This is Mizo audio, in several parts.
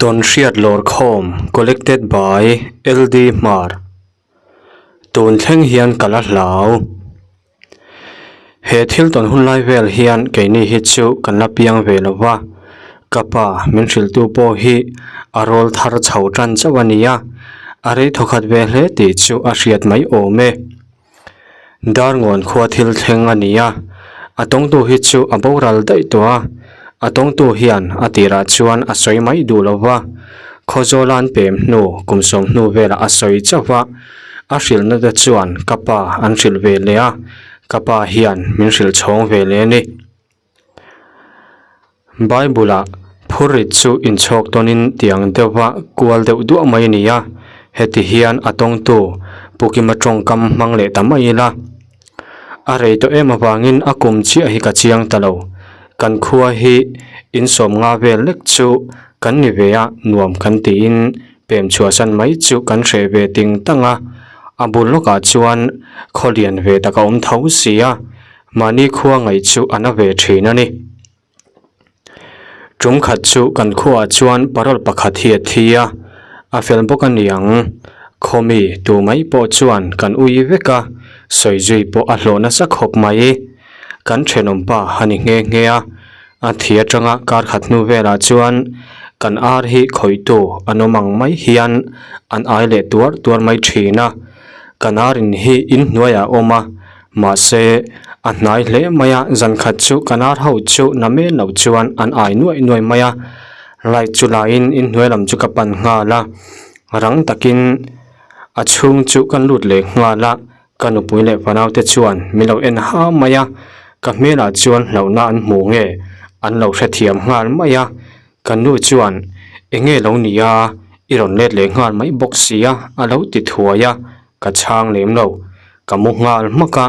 Tawnhriat Lawrkhawm Collected by LD Hmar Tun thleng hian ka la hlau. He thil tawn hun lai vel hian keini hi chu kan la piang ve lo va, ka pa min hrilhtu pawh hi a rawl thar chho tan chauh a ni a, a rei thawkhat ve hle tih chu a hriat mai awm e. Darngawn khua thil thleng a ni a, a tawngtu hi chu a boral daih tawh a, a tawngtu hian a tirah chuan a sawi mai duh lo va, Khawzawla an pem hnu kum sawm hnu velah a sawi chauh va, a hrilhna te chuan ka pa an hrilh ve leh a, ka pa hian min hrilh chhawng ve leh a ni. Bible-ah phurrit chu inchhawk tawnin tiang deuhva kual deuh duah mai a ni a, heti hian a tawngtu Pu Kima tawngkam hmang leh ta mai ila. A rei tawh em avangin a kum chiah hi ka chiang ta lo. Kan khua hi insawm nga vel lek chu kan ni ve a, nuam kan tiin pem chhuahsan mai chu kan hreh ve ting tang a, a bul lawkah chuan khaw lian ve tak a awm tho si a, Mahni khua ngaih chu a na ve thin a ni. Tum khat chu kan khuaah chuan parol pakhat hi a thi a, a fel bawk a ni ang. Khawmi tu mai pawh chuan kan ui vek a, sawi zui pawh a hlawh nasa khawp mai. Kan thenawm pa a ni nghe nghe a, a thi atanga kar khat hnu velah chuan kan ar hi khawihtu an awm ang mai hian an ai leh tuar tuar mai thin a. Kan ar in hi inhnuaiah a awm a, Mahse, a hnai hle mai a, zan khat chu kan ar ho chu na men loh chuan an ai nuaih nuaih mai a, light chu laiin inhnuai lam chu ka pan nghal a, rang takin a chhung chu kan lut leh nghal a, ka nupui leh fanaute chuan min lo en ha mai a, ka hmelah chuan hlauhna an hmu nge an lo hrethiam nghal mai a, ka nu chuan enge lo ni a, i rawn let leh nghal mai bawk si a a lo ti thuai a. Ka chhang lem lo, ka mu nghal hmak a,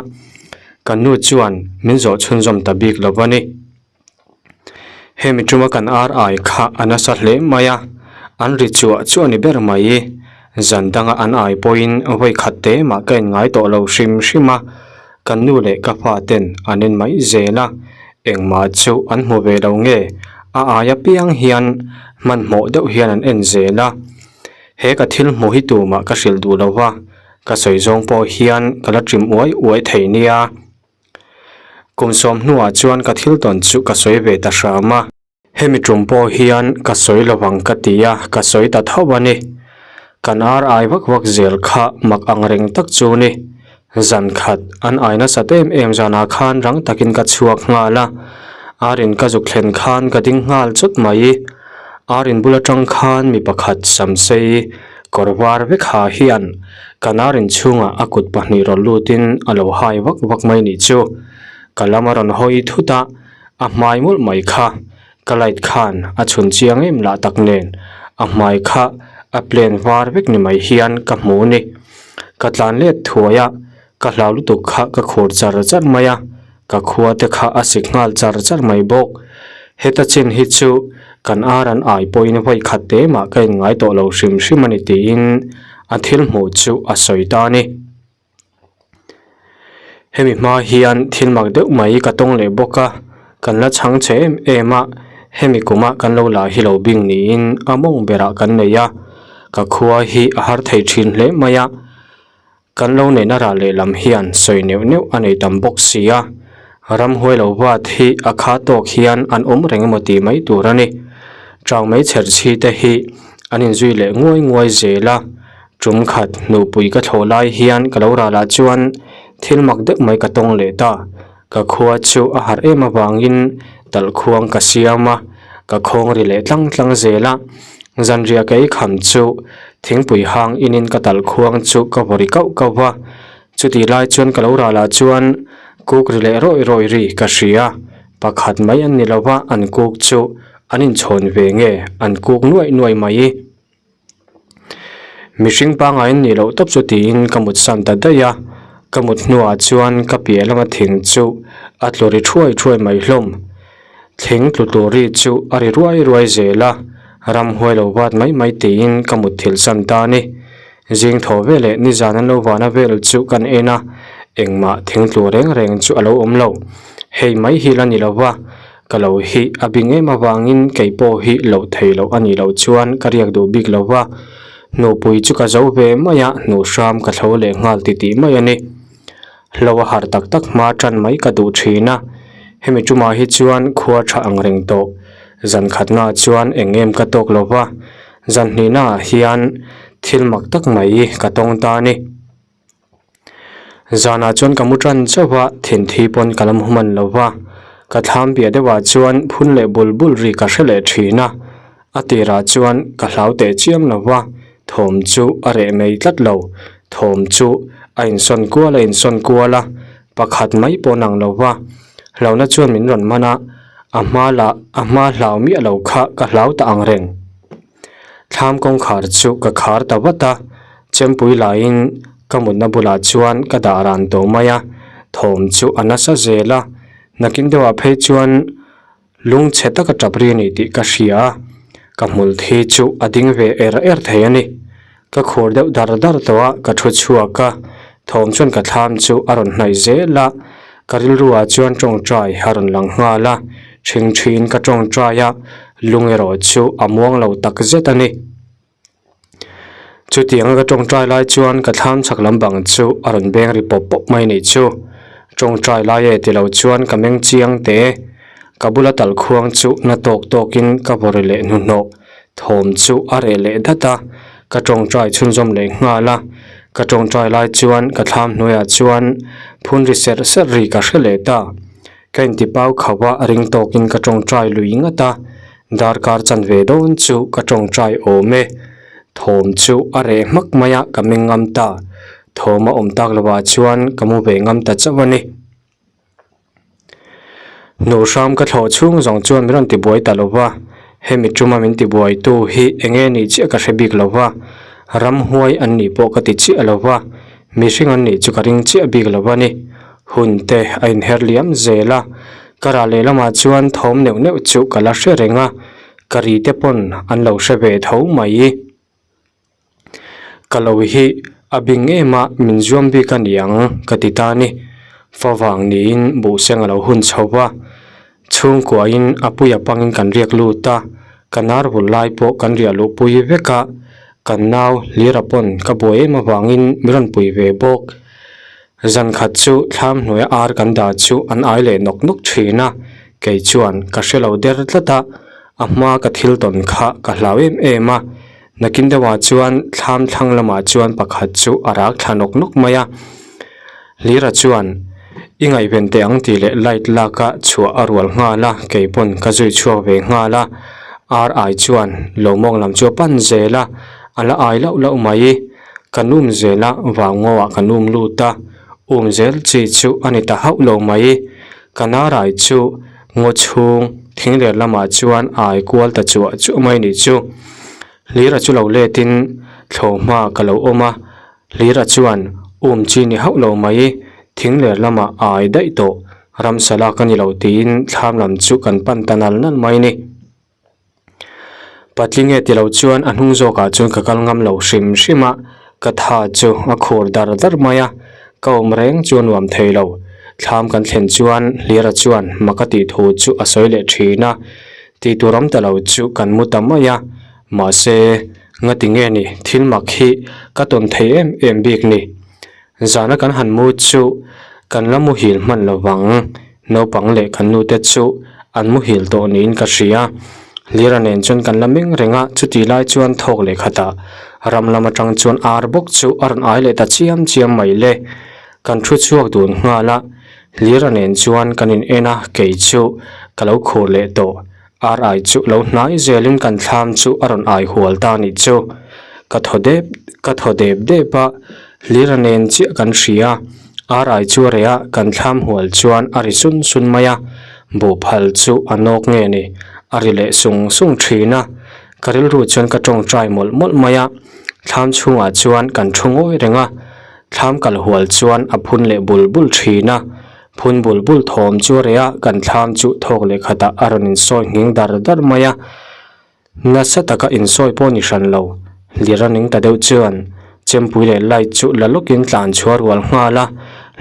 ka nu chuan min zawh chhunzawm ta bik lo a ni. Hemi tuma kan ar ai kha a nasa hle mai a, an ri chuah chuah a ni ber mai. Zan danga an ai pawhin vawi khat te mah ka inngai tawh lo hrim hrim a, ka nu leh ka fa ten an en mai zel a, engmah chu an hmu ve lo nge a ai apiang hian hmanhmawh deuh hian an en zel a. He ka thil hmuh hi tumah ka hrilh duh lo va, ka sawi zawng pawh hian ka la ṭim uai uai thei nia. Kum sawm hnuah chuan ka thil tawn chu ka sawi ve ta hram a. Hemi ṭum pawh hian ka sawi lo vang ka ti a, ka sawi ta tho a ni. Kan ar ai vak vak zel kha mak ang reng tak chu ni. Zan khat an ai nasat em em zanah khan rang takin ka chhuak nghal a, arin ka zuk thlen khan ka ding nghal chawt mai. Arin bul atang khan mi pakhat samsei kawr var vek ha hian kan arin chhungah a kut pahnih rawn lutin a lo hai vak vak mai nih chu. Ka lam a rawn hawi thut a, a hmai mawlh mai kha. Ka light khan a chhun chiang em lah tak nen a hmai kha a plane var vek ni mai hian ka hmu ni. Ka tlan let thuai a, ka hlau lutuk kha ka khur char char mai a, ka khua te kha a sik nghal char char mai bawk. Heta chin hi chu kan ar an ai pawhin vawi khat te mah ka inngai tawh lo hrim hrim a ni tiin a thil hmuh chu a sawi ta a ni. Hemi hma hian thil mak deuh mai ka tawng leh bawk a, kan la chhang che em em a, hemi kuma kan lo la hi lo bing niin a mawng berah kan nei a, ka khua hi a har thei thin hle mai a, kan lo neihna rah lehlam hian sawi neuh neuh a nei tam bawk si a, ramhuai lo vat hi a kha tawk hian an awm reng emaw tih mai tur a ni. Changmeichher chhi te hi an inzui leh nguai nguai zel a. Tum khat nupui ka thlawh lai hian ka lo ral ah chuan thil mak deuh mai ka tawng leh ta. Ka khua chu a harh em avangin talh khuang ka siam a, ka khawng ri leh tlang tlang zel a. Zanriah ka ei kham chu thingpui hang inin ka talh khuang chu ka vaw ri kauh kauh va. Chutih lai chuan ka lo ral ah chuan kuk ri leh rawih rawih ri ka hria. Pakhat mai an ni lo va, an kuk chu an inchhawn ve nge an kuk nuaih nuaih mai. Mihring pangaiin nih loh tawp chu tiin ka mut san ta daih a, ka mut hnuah chuan ka piah lama thing chu a tlu ri thuai thuai mai hlawm. Thing tlu tur ri chu a ri ruai ruai zel a, ramhuai lo vat mai mai tiin ka mut thilh san ta a ni. Zing thaw veleh nizan an lo vana vel chu kan en a, engmah thing tlu reng reng chu a lo awm lo. Hei mai hi la ni lo va. Ka lo hi a bing em avangin kei pawh hi loh thei loh a nih loh chuan ka riak duh bik lo va, hnupui chu ka zo ve mai a, hnuh hram ka thlo leh nghal titih mai a ni. Hlo a harh tak tak hma tan mai ka duh thin a, hemi tumah hi chuan khua tha ang reng tawh. Zan khatnaah chuan eng em ka tawk lo va, zan hnihnaah hian thil mak tak mai ka tawng ta a ni. Zanah chuan ka mu tan chauh a, thinthi pawn ka la mu hman lo va, ka thlam piah deuhah chuan phun leh bul bul ri ka hre leh thin a, a tirah chuan ka hlau teh chiam lo va, thawm chu a reh mai tlat lo, thawm chu a insawn kual a insawn kual a, pakhat mai pawh nang lo va, hlauhna chuan min rawn man a, a hma lah a hma hlau miah lo kha ka hlau ta ang reng. Thlam kawngkhar chu ka khar ta vat a, chempui laiin ka mutna bulah chuan ka dah ran tawh mai a, thawm chu a nasa zel a, nakin deuhah phei chuan lungchhe taka tap ri a ni tih ka hria a, ka hmul thi chu a ding ve er er thei a ni. Ka khur deuh dar dar tawh a, ka thu chhuak a, thawm chuan ka thlam chu a rawn hnaih zel a, ka rilru ah chuan tawngtai a rawn lang nghal a, thing thiin ka tawngtai a, lung erawh chu a muang lo tak zet a ni. Chutiang a ka tawngtai lai chuan ka thlam chhak lam bang chu a rawn beng ri pawp pawp mai nih chu, tawngtai lai e tilo chuan ka meng chiang teh e, ka bula talkhuang chu na tawk tawkin ka vaw ri leh hnuhnawh. Thawm chu a reh leh dat a, ka tawngtai chhunzawm leh nghal a. Ka tawngtai lai chuan ka thlam hnuaiah chuan phun ri serh serh ri ka hre leh ta. Ka intipau khauh a, ring tawkin ka tawngtai lui ngat a, darkar chanve dawn chu ka tawngtai awm e. Thawm chu a reh hmak mai a, ka meng ngam ta. Thawm a awm tak lovah chuan ka mu ve ngam ta chauh a ni. Hnuh hram ka thlawh chhung zawng chuan min rawn tibuai ta lo va, hemi tuma min tibuaitu hi eng nge nih chiah ka hre bik lo va, ramhuai an nih pawh ka ti chiah lo va, mihring an nih chu ka ring chiah bik lo a ni. Hun te a inher liam zel a, ka rah lehlamah chuan thawm neuh neuh chu ka la hre reng a, ka ri te pawn an lo hre ve tho mai. Ka lo hi a bing em a, min zuam bik a ni ang ka ti ta a ni. Favang niin buhseng a lo hun chho va, chhungkuain a puia pangin kan riak lut a, ka nar vul lai pawh kan riah luh pui vek a, kan nau Hlira pawn ka buai em avangin min rawn pui ve bawk. Zan khat chu thlam hnuaia ar kan dah chu an ai leh nawk nawk thin a, kei chuan ka hre lo der tlat a, a hma ka thil tawn kha ka hlau em em a, nakin deuhah chuan thlam thlang lamah chuan pakhat chu a rak thla nawk nawk mai a, Hlira chuan i ngaihven teh ang tih leh light lak a chhuah a rual nghal a, kei pawn ka zui chhuak ve nghal a, ar ai chuan lo mawng lam chu a pan zel a, a la ai lauh lauh mai. Ka num zel a, vang ngawah ka num lut a, um zel chi chu a ni ta hauh lo mai. Ka narai chu ngaw chhung thingler lamah chuan ai kual ta chuah chuah mai nih chu. Hlira chu lo letin thlawhhma ka lo awm a, Hlira chuan um chi ni hauh lo mai, thingler lamah ai daih tawh, ramsa lak a ni lo tiin thlam lam chu kan pan ta nal nal mai ni. Patling e tilo chuan a hnung zawkah chuan ka kal ngam lo hrim hrim a, ka tha chu a khur dar dar mai a, ka awm reng chu a nuam thei lo. Thlam kan thlen chuan Hlira chuan mak a tih thu chu a sawi leh thin a, tih tur awm ta lo chu kan mu ta mai a, mahse ngati nge ni thil mak hi ka tawn thei em em bik ni. Zana kan han mu chu kan la muhil hman lo vang, naupang leh kan nute chu an muhil tawh niin ka hria. Hlira nen chuan kan la meng reng a, chutih lai chuan thawk leh khatah ram lam atang chuan ar bawk chu a rawn ai leh ta chiam chiam mai le. Kan thu chhuak dun nghal a, Hlira nen chuan kan in en a, kei chu ka lo khur leh tawh. Ar ai chu lo hnai zelin kan thlam chu a rawn ai hual ta nih chu. Ka thaw dep ka thaw dep dep a, hlira nen chiah kan hria. Ar ai chu a reh a, kan thlam hual chuan a ri sun sun mai a, buhphal chu a nawk nge ni, a ri leh sung sung thin a. Ka rilru chuan ka tawngtai mawlh mawlh mai a, thlam chhungah chuan kan thu ngawi reng a, thlam kal hual chuan a phun leh bul bul thin a. Phun bul bul thawm chu a reh a, kan thlam chu thawk leh khatah a rawn insawi nghing dar dar mai a. Nasa taka insawi pawh ni hran lo, lir a ning ta deuh chuan chempui leh light chu la lawkin tlan chhuah rual nghal a,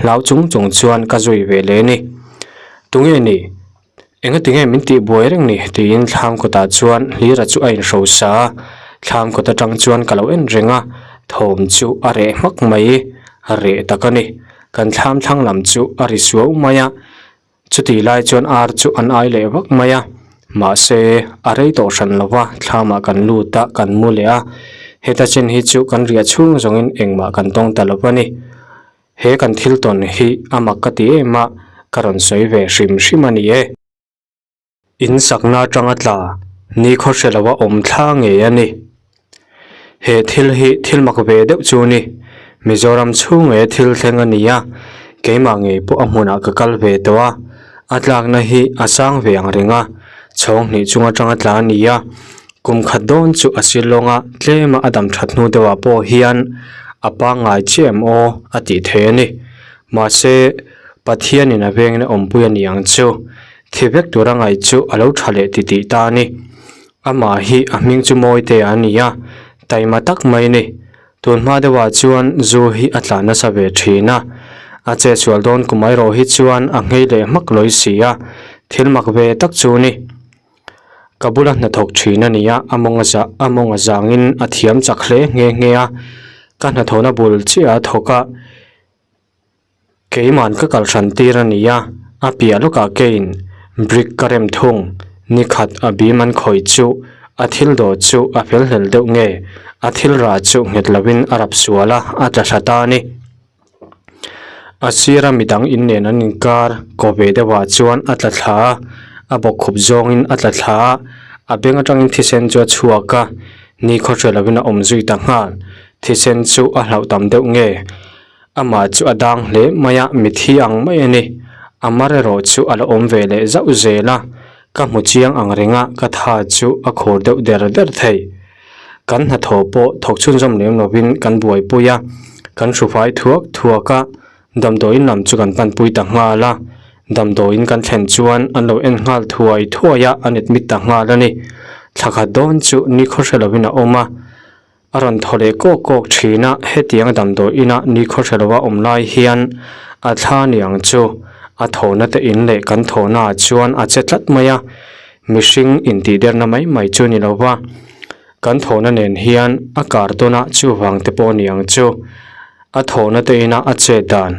hlau chung chung chuan ka zui ve leh a ni. Tunge ni? Engati nge min tih buai reng ni? tiin thlam kawtah chuan Hlira chu a inhrosa a, thlam kawt atang chuan ka lo en reng a, thawm chu a reh hmak mai, reh tak a ni. Kan thlam thlang lam chu a ri suau mai a, chutih lai chuan ar chu an ai leh vak mai a, mahse a rei tawh hran lo va, thlamah kan lut a, kan mu leh a, heta chin hi chu kan riah chhung zawngin engmah kan tawng ta lo va ni. He kan thil tawn hi a mak ka ti em a, ka rawn sawi ve hrim hrim a ni e. In sakna atanga tla ni khaw hre loa awm thla ngei a ni. He thil hi thil mak ve deuh chu ni. Mizoram chhung nge thil thleng a ni a, keimah ngei pawh a hmunah ka kal ve tawh a, a tlakna hi a sang ve ang reng a, chhawng hnih chung atanga tla a ni a, Kum khat dawn chu a Shillong-a tlema a dam that hnu deuhah pawh hian a pangngai chiah em aw a tih thei a ni. Mahse, Pathianin a vengin a awmpui a ni ang chu. Thi vek tura ngaih chu a lo tha leh titih ta a ni. Amah hi a hming chu Mawite a ni a, taima tak mai a ni. Tun hma deuhah chuan zu hi a tla nasa ve thin a, a chetsual dawn kum erawh hi chuan a nghei leh hmak lawi si a, thil mak ve tak chu a ni. Ka bula hnathawk thin a ni a, a mawng a zah a mawng a zangin a thiam chak hle nghe nghe a, ka hnathawhna bul chiah a thawk a, keiman ka kal hran tir a ni a, a piah lawkah keiin brick ka rem thung, nikhat a bim an khawih chu a thil dawh chu a fel hlel deuh nge, a thil rah chu nghet lovin a rap sual a, a tla thla ta a ni. A sira midang in nen an inkar kaw ve deuh ah chuan a tla thla a, a bawkkhup zawngin a tla thla a, a beng atangin thisen chu a chhuak a, ni khawhre lovin a awm zui ta nghal, thisen chu a hlauh tam deuh nge, amah chu a dang hle mai a, mithi ang mai a ni, a mar erawh chu a la awm ve leh zauh zel a, ka hmu chiang ang reng a, ka tha chu a khur deuh der der thei. Kan hnathawh pawh thawk chhunzawm lem lovin kan buaipui a, kan hrufai thuak thuak a, damdawiin lam chu kan panpui ta nghal a, damdawiin kan thlen chuan an lo en nghal thuai thuai a, an admit ta nghal a ni. Thla khat dawn chu ni khaw hre lovin a awm a, a rawn thaw leh kawk kawk thin a, hetianga damdawiina ni khaw hre lova awm lai hian a thla niang chu a thawhna te in leh kan thawhna ah chuan a che tlat mai a, Mihring intihderna mai mai chu ni lo va, kan thawhna nen hian a kar tawn a chuvang te pawh a ni ang chu. A thawhna te ina a chet dan,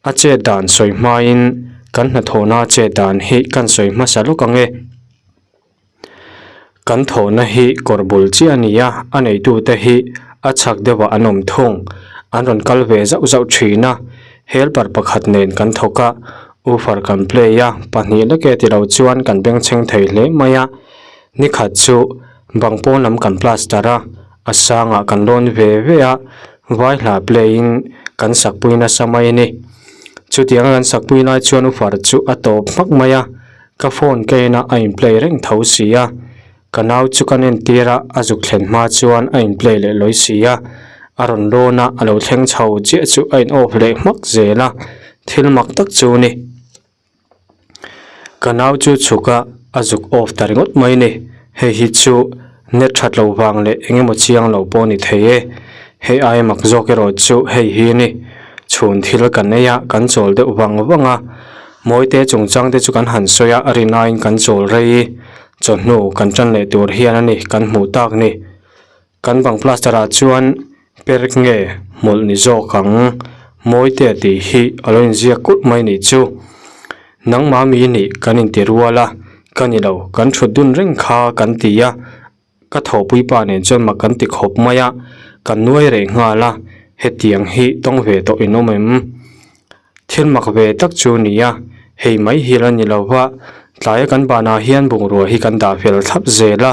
a chet dan sawi hmain kan hnathawhna a chet dan hi kan sawi hmasa lawk ang e. Kan thawhna hi kawr bul chiah a ni a, a neitute hi a chhak deuhah an awm thung, an rawn kal ve zauh zauh thin a, helper pakhat nen kan thawk a, Woofer kan play a, pahnih lek e tilo chuan kan bengchheng thei hle mai a, nikhat chu bang pawn lam kan plaster a, a sangah kan lawn ve ve a, vai hla play in kan sakpui nasa mai a ni. Chutianga kan sakpui lai chuan woofer chu a tawp hmak mai a, ka phone ka en a a in play reng tho si a, Ka nau chu kan entir a, a zuk thlen hma chuan a in play leh lawi si a, a rawn lawn a, a lo thleng chho chiah chu a in off leh hmak zel a, thil mak tak chu ni. Ka nau chu chhuk a, a zuk off ta ringawt mai ni, hei hi chu net that lo vang leh eng emaw chiang lo pawh a ni thei e, hei aia mak zawk erawh chu hei hi a ni, chhun thil kan ei a, kan chawl deuh vang vang a, Mawite chungchang te chu kan han sawi a, a rin aiin kan chawl rei. Chawhnu kan tan leh tur hian a ni kan hmuh tak ni. Kan bang plaster ah chuan perk nge hmawlh ni zawk ang Mawitea tih hi a lo inziak kulh mai nih chu. Nangmah mi nih kan inti rual a, ka ni lo kan thut dun reng kha kan ti a, ka thawhpui pa nen chuan mak kan ti khawp mai a, kan nuai reh nghal a, hetiang hi tawng ve tawh in awm em? Thil mak ve tak chu ni a, hei mai hi la ni lo va, tlaia kan banah hian bungrua hi kan dah fel thlap zel a,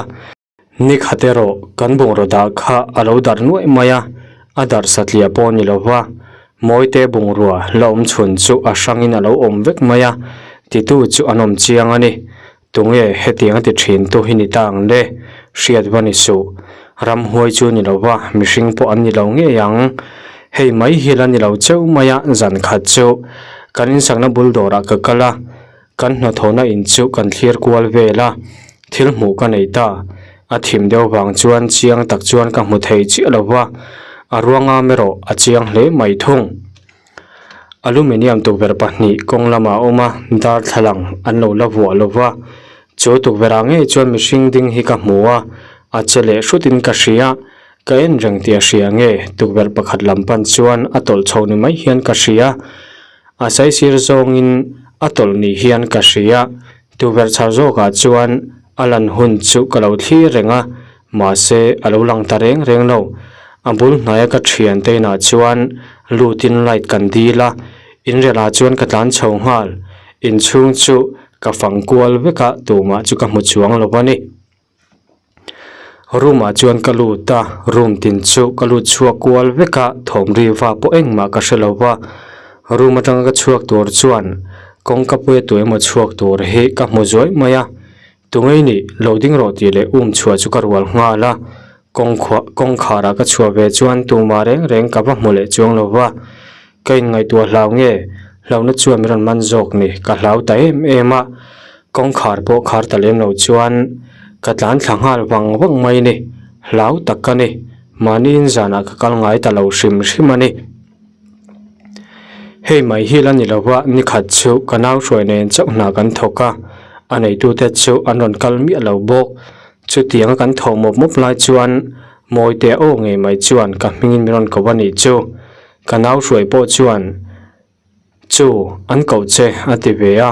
ni khat erawh kan bungraw dah kha a lo darh nuaih mai a, a darh satliah pawh ni lo va, Mawite bungrua la awm chhun chu a hrangin a lo awm vek mai a, titu chu an awm chiang a ni. Tunge hetiang a ti thin tu hi ni ta ang le? Hriat va ni suh. Ramhuai chu ni lo va, mihring pawh an ni lo ngei ang. Hei mai hi la ni lo cheu mai a, zan khat chu kan insakna bul dawrah ka kal a, kan hnathawhna in chu kan thlir kual vel a, thil hmuh ka nei ta. A thim deuh vang chuan chiang tak chuan ka hmu thei chiah lo va, a ruangam erawh a chiang hle mai thung. Aluminium tukverh pahnih kawng lamah a awm a, darthlalang an lo la vuah lo va. Chu tukverh ah ngei chuan mihring ding hi ka hmu a, a che leh hrutin ka hria. Ka en reng tih a hria nge tukverh pakhat lam pan chuan a tawlh chho ni mai hian ka hria. A saisir zawngin a tawlh ni hian ka hria. Tukverh chhar zawkah chuan a lan hun chu ka lo thlir reng a, Mahse, a lo lang ta reng reng lo. A bul hnaia ka thian te inah chuan lutin light kan dil a, inrel ah chuan ka tlan chho nghal. Inchhung chu ka fang kual vek a, tumah chu ka hmu chuang lo a ni. Room ah chuan ka lut a, room tin chu ka lut chhuak kual vek a, thawm ri va pawh engmah ka hre lo va. Room atanga ka chhuak tur chuan kawngka puia tu emaw chhuak tur hi ka hmu zuai mai a. Tungei nih, lo ding rawh tih leh um chhuah chu ka rual nghal a, kawngkhuah kawngkhar ah ka chhuah ve chuan tumah reng reng ka va hmu leh chuang lo va, ka inngaihtuah hlau nge, hlauhna chuan min rawn man zawk ni, ka hlau ta em em a, kawngkhar pawh khar ta lem lo chuan ka tlan thla nghal vang vang mai ni, hlau tak ka ni, mahniin zanah ka kal ngai ta lo hrim hrim a ni. Hei mai hi la ni lova nikhat chu ka nau hruai nen chauh hna kan thawk a, a neitute chu an rawn kal miah lo bawk. Chutianga kan thawh mawp mawp lai chuan Mawite aw ngei mai chuan ka hmingin min rawn ko a nih chu. Ka nau hruai pawh chuan Chu, an koh che a ti ve a.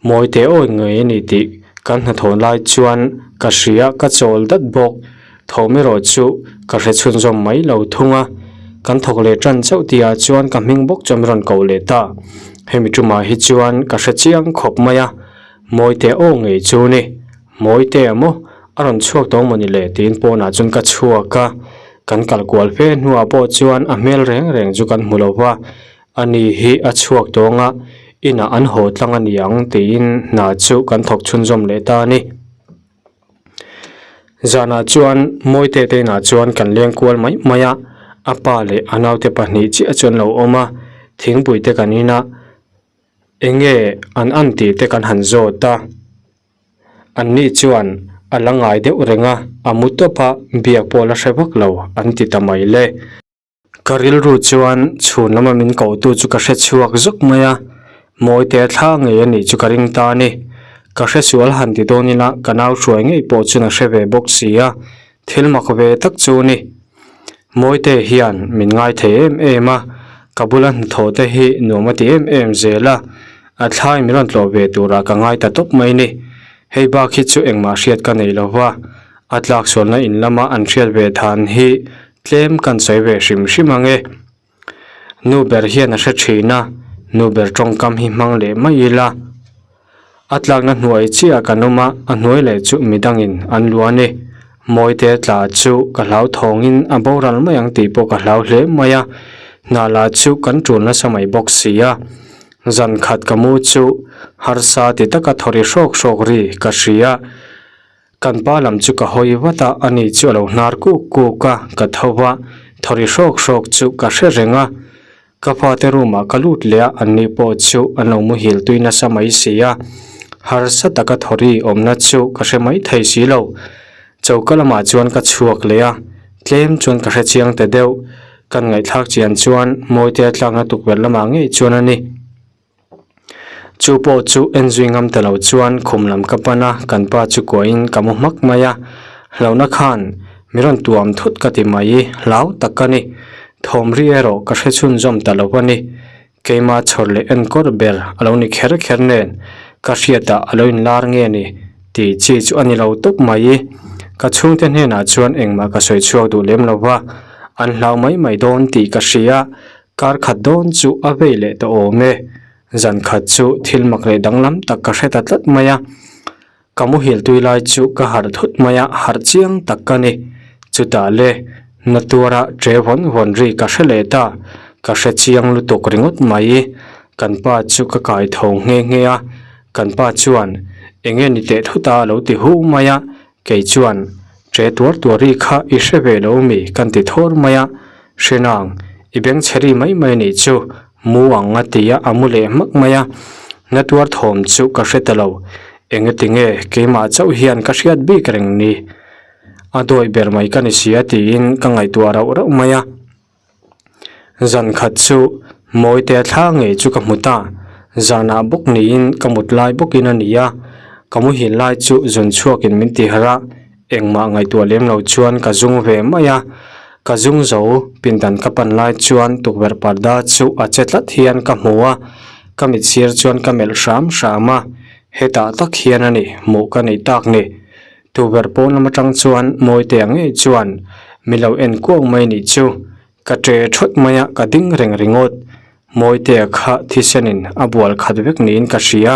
Mawite awi ngei a ni tih kan hnathawh lai chuan ka hria ka chawl dat bawk. Thawm erawh chu ka hre chhunzawm mai lo thung a, kan thawk leh tan chauh tihah chuan ka hming bawk chuan min rawn koh leh ta. Hemi tumah hi chuan ka hre chiang khawp mai a, Mawite aw ngei chu ni. Mawite a maw? A rawn chhuak tawh mawni le tiin pawnah chuan ka chhuak a, kan kal kual fe hnuah pawh chuan a hmel reng reng chu kan hmu lo va. A ni hi a chhuak tawng a, inah an haw tlang a ni ang tiin hna chu kan thawk chhunzawm leh ta a ni. Zanah chuan Mawite te inah chuan kan leng kual mai mai a, a pa leh a naute pahnih chiah chu an lo awm a, thingpui te kan in a, eng nge an an tih te kan han zawt a. An ni chuan a la ngai deuh reng a, a mu tawp a, biak pawh la hre vak lo an ti ta mai le. Ka rilru chuan chhun lama min kohtu chu ka hre chhuak zuk mai a, Mawite thla ngei a nih chu ka ring ta a ni. Ka hre sual han ti dawn ila ka nau hruai ngei pawh chuan a hre ve bawk si a, thil mak ve tak chu a ni. Mawite hian min ngai thei em em a, ka bula hnathawh te hi nuam a ti em em zel a, a thlai min rawn tlawh ve turah ka ngai ta tawp mai ni. Hei bak hi chu engmah hriat ka nei lo va, a tlak sualna in lama an hriat ve than hi Tlem kan sawi ve hrim hrim ang e. Nu ber hian a hre thin a, nu ber tawngkam hi hmang leh mai ila. A tlakna hnuai chiah kan awm a, a hnuai leh chu midangin an luah a ni. Mawite tla chu ka hlau thawngin a boral mai ang tih pawh ka hlau hle mai a, hna lah chu kan tul nasa mai bawk si a. Zan khat ka mu chu harsa ti taka thawri hrawk hrawk ri ka hria. Kan pa lam chu ka hawi vat a, ani chu a lo hnar kuk kuk a, ka tho va, thawri hrawk hrawk chu ka hre reng a. Ka fate room ah ka lut leh a, anni pawh chu an lo muhil tui nasa mai si a. Harsa taka thawri awmna chu ka hre mai thei si lo. Choka lamah chuan ka chhuak leh a, tlem chuan ka hre chiang ta deuh. Kan ngaihthlak chian chuan Mawite tlakna tukverh lamah ngei chuan a ni. Chu pawh chu en zui ngam ta lo chuan khum lam ka pan a, kan pa chu kuahin ka mu hmak mai a. Hlauhna khan mi rawn tuam thut ka ti mai i, hlau tak ka ni. Thawm ri erawh ka hre chhunzawm ta lo a ni. Keima chhawr leh enkawr ber a lo ni kher kher nen ka hriatah a lo inlar nge ni tih chi chu a ni lo tawp mai i. Ka chhungte hnenah chuan engmah ka sawi chhuak duh lem lo va, an hlau mai mai dawn tih ka hria. Kar khat dawn chu a vei leh ta awm e. Zan khat chu thil mak leh danglam tak ka hre ta tlat mai a. Ka muhil tui lai chu ka harh thut mai a, harh chiang tak ka ni. Chutah le, na tuara ṭe vawn vawn ri ka hre leh ta. Ka hre chiang lutuk ringawt mai. Kan pa chu ka kai tho nghe nghe a. Kan pa chuan, Enge ni teh thut a lo ti hu mai a. Kei chuan, Ṭe tuar tuar ri kha i hre ve lo mi? kan ti thawr mai a. Hrenang, i beng chhe ri mai mai nih chu, mu ang a ti a, a mu leh hmak mai a. Na tuar thawm chu ka hre ta lo. Engati nge keimah chauh hian ka hriat bik reng ni? A dawi ber mai ka ni si a tiin ka ngaihtuah rauh rauh mai a. Zan khat chu. Mawite thla ngei chu ka hmu ta. Zanah bawk niin ka mut lai bawkin a ni a, ka muhil lai chu zun chhuakin min ti harh a, engmah ngaihtuah lem lo chuan ka zung ve mai a. Ka zung zo, pindan ka pan lai chuan tukverh parda chu a che tlat hian ka hmu a, ka mit sir chuan ka melh hram hram a, hetah tak hian a ni hmuh ka neih tak ni. Tukverh pawn lam atang chuan Mawitea ngei chuan mi lo en kuau mai nih chu. Ka ṭe ṭhawt mai a, ka ding reng ringawt. Mawitea kha thisenin a bual khat vek niin ka hria.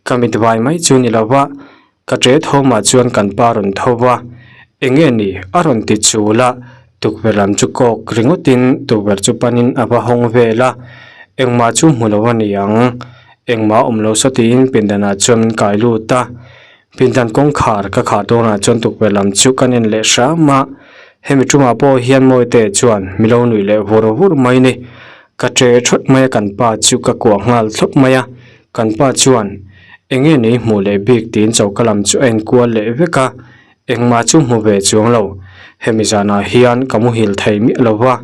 Ka mit vai mai chu ni lo va, ka ṭe thawmah chuan kan pa rawn tho va. Enge ni? A rawn ti chul a, tukverh lam chu kawk ringawtin tukverh chu panin a va hawng vel a. Engmah chu hmu lo a ni ang. Engmah awm lo saw tiin pindanah chuan min kai lut a. Pindan kawngkhar ka khah dawnah chuan tukverh lam chu kan en leh hram a, hemi tumah pawh hian Mawite chuan mi lo nuih leh vur vur mai ni. Ka ṭe ṭhawt mai a kan pa chu ka kuah nghal thlawp mai a, kan pa chuan eng nge nei hmuh leh bik tiin choka lam chu a enkual leh vek a, engmah chu hmu ve chuang lo. Hemi zanah hian ka muhil thei miah lo va,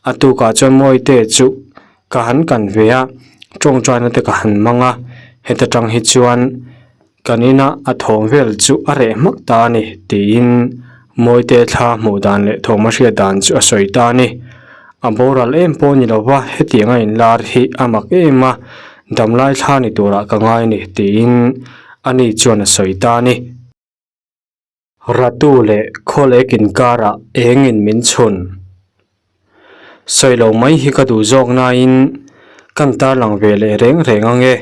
a tukah chuan Mawite chu ka han kan ve a, ṭawngṭaina te ka han hmang a, heta ṭang hi chuan. Kan inah a thawm vel chu a reh hmak ta a ni tiin Mawite thla hmuh dan leh thawm a hriat dan chu a sawi ta a ni. A boral em pawh ni lova hetiang a inlar hi a mak em a, damlai thla ni turah ka ngai a ni tiin ani chuan a sawi ta a ni. Ratu leh khawlek inkarah engin min chhun? Sawi lo mai hi ka duh zawk nain kan tarlang ve leh reng reng ang e.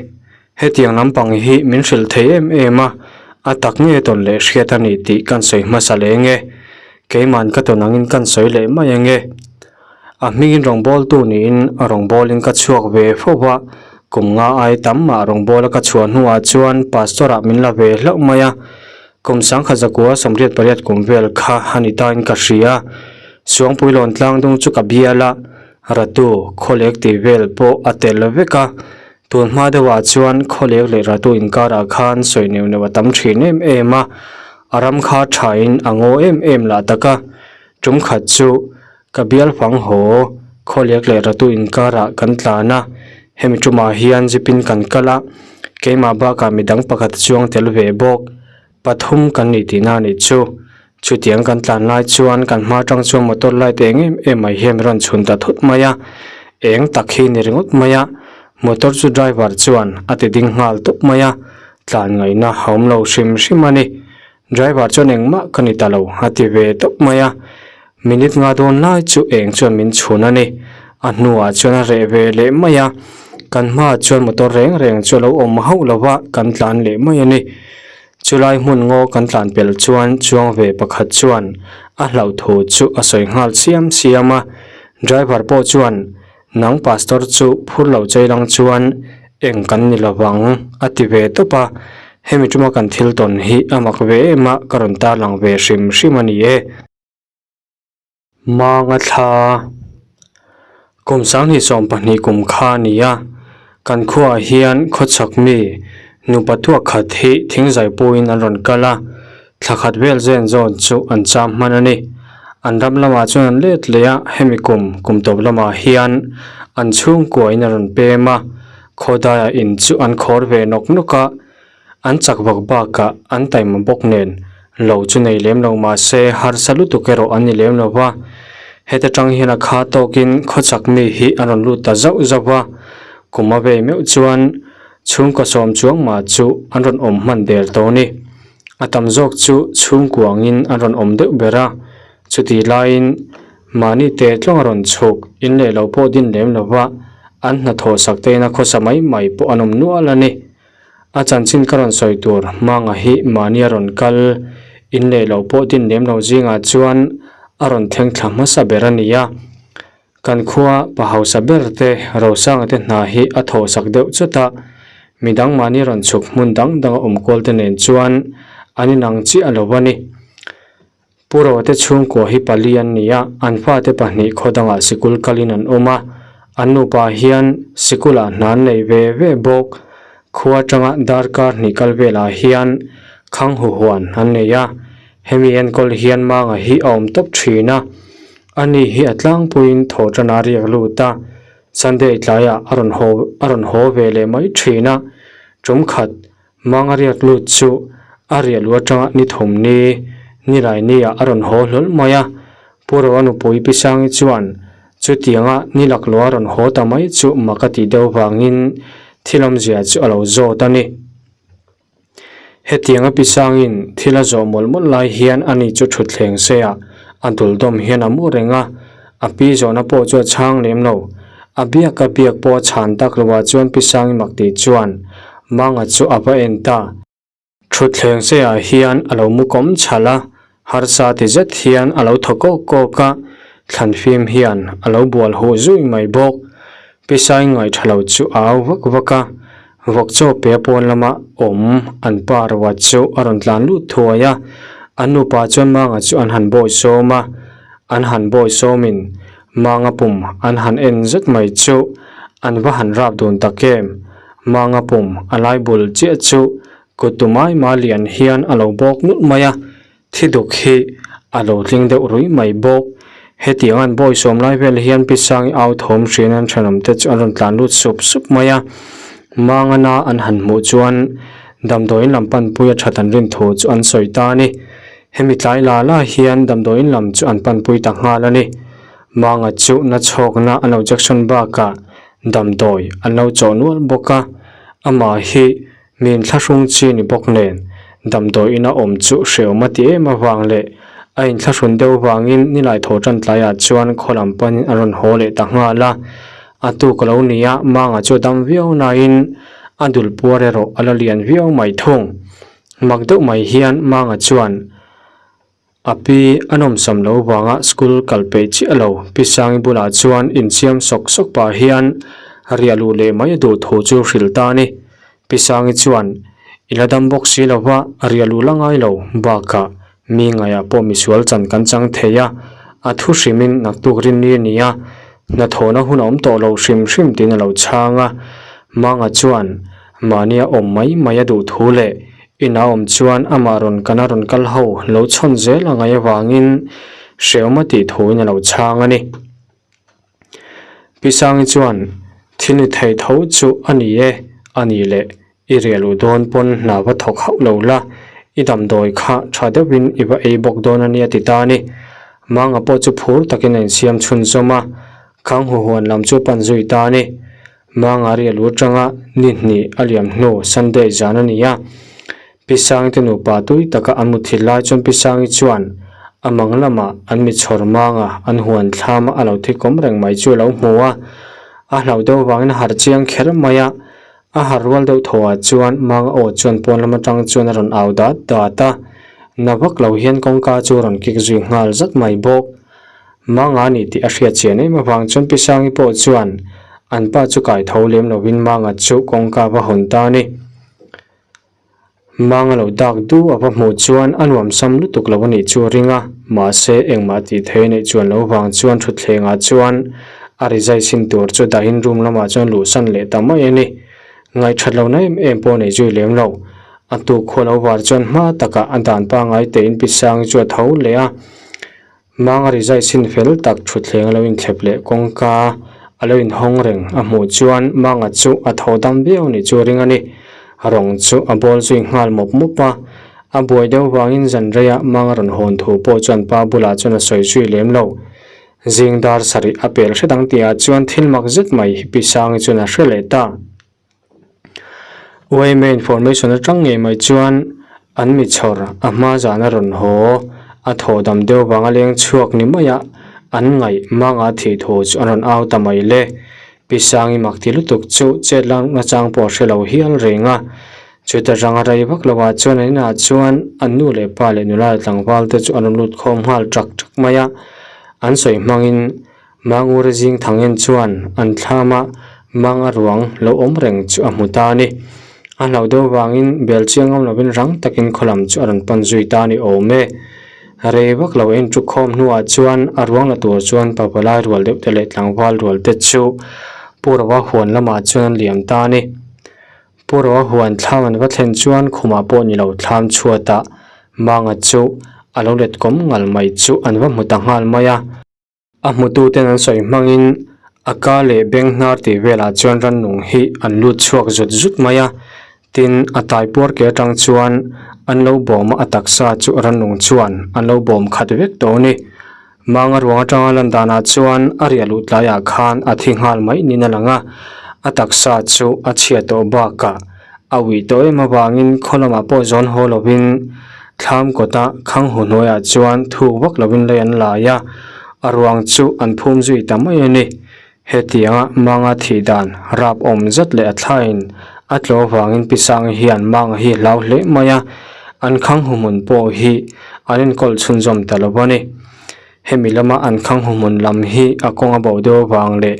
Hetiang lampang hi min hrilh thei em em a, a tak nge tawn leh hriat a ni tih kan sawi hmasa leng e. Keiman ka tawn angin kan sawi leh mai ang e. A hmingin rawngbawltu niin rawngbawlin ka chhuak ve fo va, kum nga ai tam mah rawngbawla ka chhuah hnuah chuan pastor-ah min la ve hlauh mai a. Kum sangkhat zakua 88 kum vel kha a ni tain ka hria. Suangpui lawn tlang dung chu ka bial a, Ratu, Khawlek tih vel pawh a tel vek a. Tun hma deuhah chuan Khawlek leh Ratu inkarah khan sawi neuh neuh a tam thin em em a, a ram kha thain a ngaw em em lah tak a. Tum khat chu ka bial fang haw Khawlek leh Ratu inkarah kan tlan a, hemi tumah hian zipin kan kal a, keimah bakah midang pakhat chuang tel ve bawk. Pathum kan nih tihna a nih chu. Chutiang kan tlan lai chuan kan hma atang chuan motor light eng em em mai hian rawn chhun ta thut mai a, eng tak hi ni ringawt mai a, motor chu driver chuan a ti ding nghal tawp mai a, tlan ngaihna a awm lo hrim hrim a ni. Driver chuan engmah ka ni ta lo a ti ve tawp mai a, minute nga dawn lai chu eng chuan min chhun a ni. A hnuah chuan a reh ve leh mai a, kan hmaah chuan motor reng reng chu a lo awm hauh lo va, kan tlan leh mai a ni. Chulai hmun ngaw kan tlan pel chuan chuang ve pakhat chuan a hlauh thu chu a sawi nghal siam siam a, driver pawh chuan Nang pastor chu phur lo chei lang chuan eng kan ni lo vang a ti ve tawp a, hemi tuma kan thil tawn hi a mak ve em a, ka rawn tarlang ve hrim hrim a ni e. Manga thla kum 2020 kum kha a ni a, kan khuaah hian khawchhak mi nupa tuak khat hi thingzai puiin an rawn kal a, Thla khat vel zen zawn chu an cham hman a ni. An ram lamah chuan an let leh a, hemi kum, kum tawp lamah hian an chhungkuain a rawn pem a, khawdaiah in chu an khawr ve nawk nawk a, an chak vak bakah an taima bawk nen lo chu nei lem lo mah se harsa lutuk erawh an ni lem lo va. Heta tang hian a kha tawkin khawchak mi hi an rawn lut ta zauh zauh va, kum a vei meuh chuan chhungkaw sawm chuang mah chu an rawn awm hman der tawh a ni. A tam zawk chu chhungkuangin an rawn awm deuh ber a, chutih laiin mahni te tlawng a rawn chhuk in leh lo pawh din lem lo va, an hnathawh sak te ina khawsa mai mai pawh an awm nual a ni. A chanchin ka rawn sawi tur hmanga hi mahni a rawn kal in leh lo pawh din lem lo zingah chuan a rawn thleng thla hmasa ber a ni a. Kan khua pa hausa ber te Rosanga te hna hi a thawhsak deuh chawt a, midang mahni rawn chhuk hmun dang danga awm kual te nen chuan an inang chiah lo a ni. Pu Roa te chhungkua hi pali an ni a, an fate pahnih khaw dangah sikul kalin an awm a, an nupa hian sikulah hna an nei ve ve bawk. Khua atanga darkar hnih kal velah hian khang huhuan an nei a, hemi enkawl hian manga hi a awm tawp thin a. Ani hi a tlangpuiin thaw tan a riak lut a. Sunday tlaiah a rawn haw a rawn haw ve leh mai thin a, tum khat Manga riak lut chu a riah luh atanga ni thum ni nilai niah a rawn haw hlawl mai a, Pu Roa nupui Pi Sangi chuan chutianga ni laklawh a rawn haw ta mai chu mak a tih deuh vangin thil awmzia chu a lo zawt a ni. Hetianga Pi Sangin thil a zawh mawlh mawlh lai hian ani chu thutthleng seiah a dul dawm hian a mu reng a, a pi zawhna pawh chu a chhang lem lo. A biak a biak pawh a chhan tak loah chuan Pi Sangi mak tih chuan Manga chu a va en ta. Thutthleng seiah hian a lo mu kawm chhalh a, harsa ti zet hian a lo thaw kawk kawk a, thlan fim hian a lo bual huh zui mai bawk. Pi Sangi ngaihṭha lo chu a au vak vak a, Vawk chaw pe pawn lama awm an pa ruat chu a rawn tlan lut thuai a, an nupa chuan Manga chu an han bawi sawm a, an han bawi sawmin Manga pum an han en zet mai chu an va han rap dun tak em. Manga pum a lai bul chiah chu kut tumai ma lian hian a lo bawk nulh mai a, thi duk hi a lo tling deuh ruih mai bawk. Hetiang an bawi sawm lai vel hian Pi Sangi au thawm hrian an thenawm te chu an rawn tlan lut sup sup mai a, Mangana an han hmuh chuan damdawiin lam panpui a that an rin thu chu an sawi ta a ni. Hemi tlai la la hian damdawiin lam chu an panpui ta nghal a ni. Manga chu na chhawkna an lo jection bakah damdawi an lo chawh nual bawk a, amah hi Min thlahrung chi ni bawk nen, damdawi ina awm chu hrehawm a ti em avang leh a inthlahrun deuh vangin nilai thaw tan tlaiah chuan khaw lam panin a rawn haw leh ta nghal a. A tuk a lo ni a, Manga chu a dam viau nain a dul puar erawh a la lian viau mai thung. Mak deuh mai hian Manga chuan A pi a nawmsam lo vanga school kal peih chiah lo. Pi Sangi bulah chuan insiam sawk sawk pah hian riah luh leh mai a duh thu chu hrilh ta a ni. Pi Sangi chuan, I la dam bawk si lo va, riah luh la ngai lo. Bakah mi ngaiah pawh misual chan kan chang thei a, a thu hrimin naktuk rinni a ni a, hnathawhna hun a awm tawh lo hrim hrim tiin a lo chhang a. Manga chuan mahnia awm mai mai a duh thu leh Ina awm chuan amah rawn kana rawn kal ho lo chhawn zel a ngaih avangin hrehawm a tih thuin a lo chhang a ni. Pi Sangi chuan, Thil ni thei tho chu a ni e, a ni leh i riah luh dawn pawn hna va thawk hauh lo la, i damdawi kha tha deuhin i va ei bawk dawn a nia ti ta a ni. Manga pawh chu phur takin a insiam chhunzawm a, Khang huhuan lam chu a pan zui ta a ni. Mangari a lu atanga ni hnih a liam hnu Sunday zan a ni a, Pi Sangi te nupa tui taka an muthilh lai chuan Pi Sangi chuan a mang lamah an mi chhawr manga an huan thlam a lo thi kawm reng mai chu a lo hmu a, a hlauh deuh vangin a harh chiang kher mai a, a harh rual deuh thaw ah chuan Manga aw chuan pawn lam atang chuan a rawn au dat dat a, na vak lo hian kawngka chu a rawn kik zui nghal zat mai bawk. Manga ni tih a hriat chian em avang chuan Pi Sangi pawh chuan an pa chu kai tho lem lovin Manga chu kawngka va hawn ta a ni. Manga lo dak du a va hmuh chuan a nuam sam lutuk lo a nih chu a ring a, mahse engmah tih thei a neih chuan lo vang chuan thutthlengah chuan a rizai sin tur chu dahin room lamah chuan luhsan leh ta mai a ni. Ngaihthat lohna em em pawh a nei zui lem lo. A tuk khual lo var chuan hma takah a dan pangngai tein Pi Sangi chu a tho leh a. Manga rizai sin fel tak thutthleng a lo inthlep leh kawngka a lo inhawng reng a hmuh chuan Manga chu a tho dam viau nih chu a ring a ni. Rawng chu a bawl zui nghal mawp mawp a, a buai deuh vangin zan reiah Manga rawn hawn thu pawh chuan pa bulah chuan a sawi zui lem lo. Zing dar sarih a pel hre dang tihah chuan thil mak zet mai hi Pi Sangi chuan a hre leh ta. Yma information atang ngei mai chuan an mi chhawr a hma zan a rawn haw a thaw dam deuh vang a leng chhuak ni mai a an ngaih manga thih thu chu an rawn au ta mai le. Pi Sangi mak ti lutuk chu chet lang nachang pawh a hre lo hial reng a. Chuta rang a rei vak lo ah chuan an inah chuan an nu leh pa leh nula leh tlangval te chu an rawn lut khawm nghal ṭak ṭak mai a. An sawi hmangin Mangura zing thang en chuan an thlama manga ruang lo awm reng chu a hmu ta a ni. A hlauh deuh vangin bel chiang ngam lovin rang takin khaw lam chu a rawn pan zui ta a ni awm e. Rei vak lo en tuk khawm hnuah chuan a ruang la tur chuan pavalai rual deuh te leh tlangval rual te chu Pu Rova huan lamah chuan an liam ta a ni. Pu Rova huan thlam an va thlen chuan khumah pawh ni lo thlam chhuatah manga chu a lo let kawm ngal mai chu an va hmu ta nghal mai a. A hmututen an sawi hmangin A ka leh beng hnar tih velah chuan rannung hi an lut chhuak zut zut mai a, tin a tai puar ke atang chuan an lo bawm a, a taksa chu rannung chuan an lo bawm khat vek tawh a ni. Manga ruang atanga lan danah chuan a riah luh tlaiah khan a thi nghal mai niin a lang a, a taksa chu a chhia tawh bakah a uih tawh em avangin khaw lamah pawh zawn haw lovin thlam kawta khang hu hnuaiah chuan thuk vak lovin lei an lai a, a ruang chu an phum zui ta mai a ni. Hetianga Manga thih dan rap awm zet leh a thlain a tlaw avangin Pi Sangi hian Manga hi hlau hle mai a, an khang huhmun pawh hi an enkawl chhunzawm ta lo a ni. Hemi lama an khang huhmun lam hi a kawng a bo deuh avang leh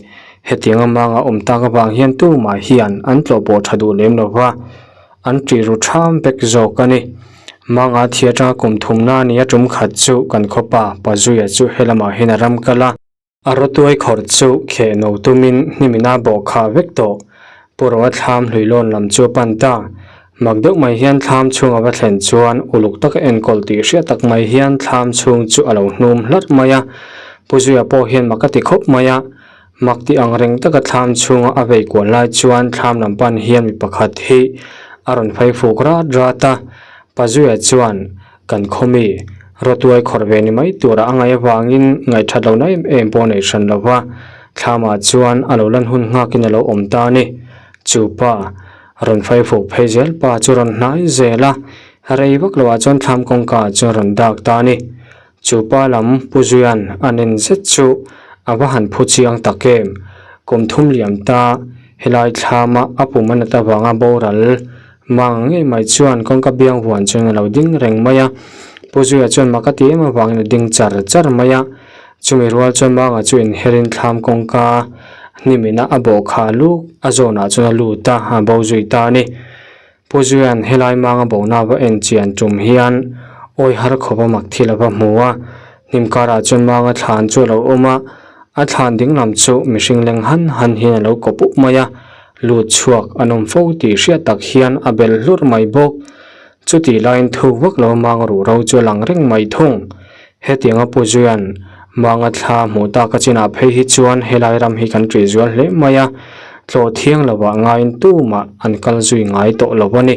hetianga Manga awm tak avang hian tumah hian an tlawh pawh tha duh lem lo va, an ṭih ru ṭham vek zawk a ni. Manga thi atanga kum thumna a ni a ṭum khat chu kan khawpa Pazuia chu helamah hian a ram kal a. A rawtuai khawrh chu kheh no tumin hnimina bawh khah vek tawh. Pu Roa thlam hluilawn lam chu a pan ta. Mak deuh mai hian thlam chhung a va thlen chuan uluk taka enkawl tih hriat tak mai hian thlam chhung chu a lo hnum hlat mai a. Pu Zuia pawh hian mak a ti khawp mai a. Mak tih ang reng taka thlam chhunga a vei kual lai chuan thlam lam pan hian mi pakhat hi a rawn phei fuk rat rat a. Pa Zuia chuan Kan khawmi, rawtuai khawrh ve ni mai tura a ngaih avangin ngaihthat lohna em em pawh a nei hran lo va, thlamah chuan a lo lan hun nghakin a lo awm ta a ni. Chu pa, rawn faifuh phei zel pa chu rawn hnai zel a, rei vak loah chuan thlam kawngka ah chuan rawn dak ta a ni. Chu pa lam Pu Zuian a nen zet chu a va han phu chiang tak em. Kum thum liam ta, helai thlama a pum a nat avanga boral Mang ngei mai chuan kawngka biang huan chuan a lo ding reng mai a, Pu Zuia chuan mak a ti em avangin a ding char char mai a, chumi rual chuan Manga chu inherin thlam kawngka hnimina a bawh kha luk a zawnah chuan a lut a, a bo zui ta a ni. Pu Zuia'n helai Manga bohna va en chian tum hian awi har khawp a mak thil a va hmu a, hnim karah chuan Manga thlan chu a lo awm a, a thlan ding lam chu mihring leng han han hian a lo kawp up mai a, Lut chhuak an awm fo tih hriat tak hian a bel hlur mai bawk. Chutih laiin thuk vak lo mang ruh ro chu a lang reng mai thung. Hetianga Pu Zuian manga thla hmuh tak a chinah phei hi chuan helai ram hi kan ṭih zual hle mai a, tlawh thiang lovah ngaiin tumah an kal zui ngai tawh lo a ni.